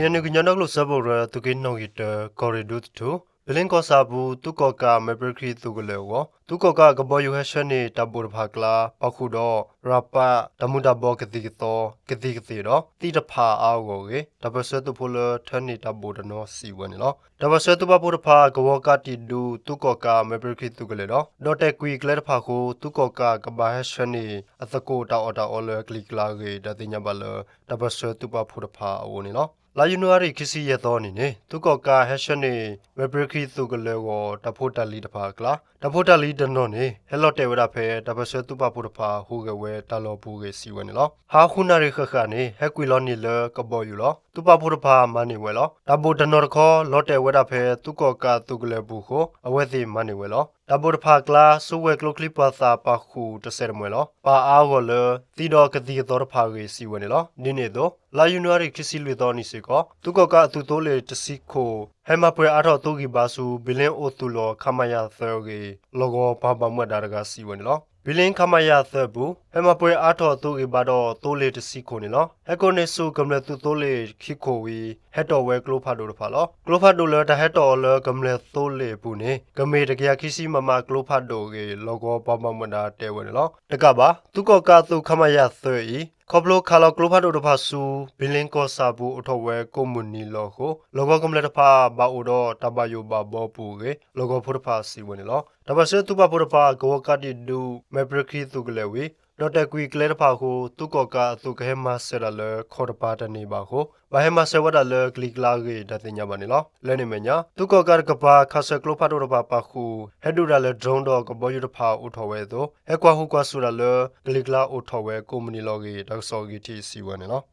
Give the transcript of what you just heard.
ခ့ၣ်အဲၣ်ယူၣ် ကညီဒီကလုာ်စၢဖှိၣ်ကရၢ သုးက့နီၣ်ဂံၢ်တၢ ကီၢ်ရ့ၣ်ဒူသထူ ဘံလ့ကီၢ်ဆၣ်အပူၤ သုးကီၣ်ကးမဲာ်ပြ့ခရံာ်သုးကလၢၤအဂီၢ် သုးကီၣ်ကးကဘီယူၤဟဲဆှၢန့ၢ်တၢ်ဘိၣ်တဖၣ်အကျါ ပၣ်ဃုာ်ဒီးရၤပးတၢ်မူၤတၢ်ဘှီးကသံၣ်ကသီ ကသံၣ်ကသ့ၣ်ဒီးသံးတဖၣ်အါအါဂီၢ်ဂီၢ်အဂ့ၢ် တၢ်ပၢၢ်ဆၢသုးဖိလၢထၢန့ၢ်တၢ်ဘိၣ်တနီၤစံးဝဲန့ၣ်လီၤ. တၢ်ပၢၢ်ဆၢသုးပာ်ဖှိၣ်တဖၣ် ကဝီၤကးတံာ်ဒူ သုးကီၣ်ကးမဲာ်ပြ့ခရံာ်သုးကလၢၤဒီး ဒီးတဲာ်ကွံာ်ကျဲတဖၣ်အဃိ သုးကီၣ်ကးကဘၣ်ဟဲဆှၢန့ၢ်အသကိးတၢ်အီၣ်တၢ်အီလၢကလံၤကျါအဂ့ၢ် တၢ်သ့ၣ်ညါဘၣ်လၢ တၢ်ပၢၢ်ဆၢသုးပာ်ဖှိၣ်တဖၣ်အအိၣ်န့ၣ်လီၤ. လါယနူၤအါရံၤခံဆံယဲၢ်သီအနံၤန့ၣ် သုးကီၣ်ကးဟဲဆှၢန့ၢ် မဲာ်ပြ့ခရံာ်သုးကလၢၤအဂီၢ် တၢ်ဖိတၢ်လံၤတဖၣ်အကျါ တၢ်ဖိတၢ်လံၤတနီၤန့ၣ် ဟဲလီၤတဲာ်ဝဲဒၣ်ဖဲ တၢ်ပၢၢ်ဆၢသုးပာ်ဖှိၣ်တဖၣ်ဟူးဂဲၤဝဲတၢ်လီၢ်ပူၤအဂ့ၢ်စံးဝဲန့ၣ်လီၤ. ဟါဃုနၣ်ရံၣ်ဃၣ်ဃၣ်န့ၣ် ဟဲကွံာ်လီၤန့ၢ်လၢကဘီယူၤလီၤ. သုးပာ်ဖှိၣ်တဖၣ်မၤန့ၢ်ဝဲလီၤ. တၢ်ဘိၣ်တနီၤတခီ လီၤတဲာ်ဝဲဒၣ်ဖဲသုးကီၣ်ကးသုးကလၢၤအပူၤအဃိ အဝဲသ့ၣ်မၤန့ၢ်ဝဲလီၤ. တၢ်ဘိၣ်တဖၣ်အကျါ စုကဝဲၤကျိချံမျိာ်သၣ်ပာ်ဃုာ်တစဲးတမှဲၤလီၤ. ပၣ်အါအါဂီၢ်လၢသံးဒီးကသံၣ်ကသီတဖၣ်အဂ့ၢ်စံးဝဲန့ၣ်လီၤ. ဒ်န့ၣ်အသိး လါယနူၤအါရံၤခံဆံလွံၢ်သီအနံၤစ့ၢ်ကီး သုးကီၣ်ကးအသုးသိလ့ၣ်တဆံခိၣ် ဟဲမၤပှဲၤအါထီၣ်သိဂံၢ်ဘါဆူ ဘံလ့အိၣ်သူၣ်လီၤ ခမရ သၢအဂ့ၢ် လီၢ်ကဝီၤပှၤဘၣ်မူဘၣ်ဒါတဂၤစံးဝဲန့ၣ်လီၤ. ဘံလ့ ခမရ သၢအပူၤ ဟဲမၤပှဲၤအါထီၣ်သိဂံၢ်ဘါဒီးသိလ့ၣ်တဆံခိၣ်န့ၣ်လီၤ. ဟဲကိးန့ၢ်ဆူၣ်ကမျၢၢ်သုးသိလ့ၣ်ခံခိၣ်ဝံၤ ဟဲတီၣ်ဝဲကျိဖးဒိၣ်တဖၣ်လီၤ. ကျိဖးဒိၣ်လၢတၢ်ဟဲတီၣ်အီၤလၢကမျၢၢ်သိလ့ၣ်အပူၤန့ၣ် ကမ့ၢ်တကယၤခံဆံ မမ ကျိဖးဒိၣ်အဂ့ၢ် လီၢ်ကဝီၤပှၤဘၣ်မူဘၣ်ဒါတဲဝဲန့ၣ်လီၤ. တကးဘၣ် သုးကီၣ်ကးအသုး ခမရ သၢအံၤ ခီဖျိခးလီၤကျိဖးဒိၣ်တဖၣ်ဆူ ဘံလ့ကီၢ်ဆၣ်အပူၤအိၣ်ထီၣ်ဝဲကိးမုၢ်နံၤလီၢ်အဃိ လီၢ်ကဝီၤကမျၢၢ်တဖၣ်ဘၣ်အိၣ်ဒီးတၢ်ဘၣ်ယိၣ်ဘၣ်ဘီအပူၤအဂ့ၢ် လီၢ်ကဝီၤဖိတဖၣ်စံးဝဲန့ၣ်လီၤ. တၢ်ပၢၢ်ဆၢသုးပာ်ဖှိၣ်တဖၣ် ကဝီၤကးတံာ်ဒူ မဲာ်ပြ့ခရံာ်သုးကလၢၤဝံၤ ဒီးတဲာ်ကွံာ်ကျဲတဖၣ်အဃိ သုးကီၣ်ကးအသုးကဟဲမၤစၢၤတၢ်လၢခီၣ်တပၤတန့ၢ်ဘၣ်အဃိ ဘၣ်ဟဲမၤစၢၤဝဲဒၣ်လၢကလံၤကျါအဂ့ၢ် တၢ်သ့ၣ်ညါဘၣ်န့ၣ်လီၤ. လၢန့ၣ်အမဲာ်ညါ သုးကီၣ်ကးတကပၤ ခးဆၢကျိဖးဒိၣ်တဖၣ်ပာ်ဃုာ် ဟဲဒုးတၢ်လၢ drone ဒီးကဘီယူၤတဖၣ်အိၣ်ထီၣ်ဝဲအသိး ဟဲကွၢ်ဟုၣ်ကွၢ်စူၣ်တၢ်လၢကလံၤကျါအိၣ်ထီၣ်ဝဲကိးမုၢ်နံၤလီၢ်အဂ့ၢ် တၢ်ကစီၣ်အဂ့ၢ်ထံးစံးဝဲန့ၣ်လီၤ.